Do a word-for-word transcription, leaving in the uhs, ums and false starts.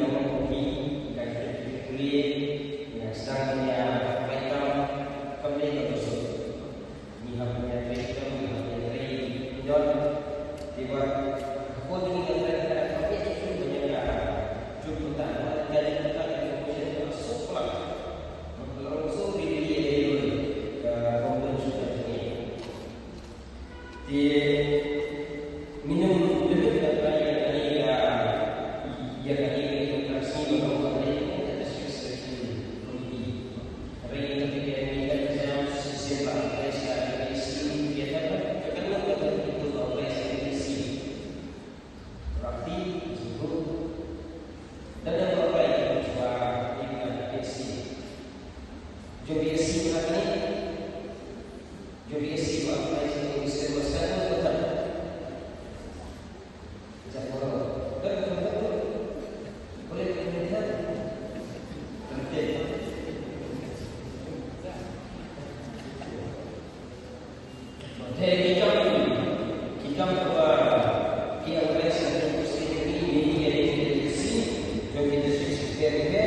nongpynmih ka jingpynmih, nga sdang ïa pynlong kam dei ka bsut. Ngi hap ïa trei kam, ngi hap ïa trei don. Te wat ha kut ngi ïa trei ka hap ïa trei kam ïa ka jingpynmih, ka jingpynmih ka jingpynmih ka suk plak. Long so really able ka combination ka jingim. Te ngin ym limit ka trai ïa kane ka, ïa kane ka ïa ka sngi ba long ka ïa ka district selection committee. Hynrei ïa kane ka ïa ka jam shisien ba ka ïa ka ïa ka ïa ka ïa ka ïa ka ïa ka ïa ka ïa ka ïa ka Rakti, jingkut. Dan da ba rai ka jua ïa ka K C. Jong K C ba ni. Jong K C ba ni, jong K C ba ni. Jang ko. Dan ko. Boleh ko ni. Okey. Te ki kam, ki kam kaba ki arrange na ki state ki, ki, ki, ki, ki, ki, ki, ki, ki, ki,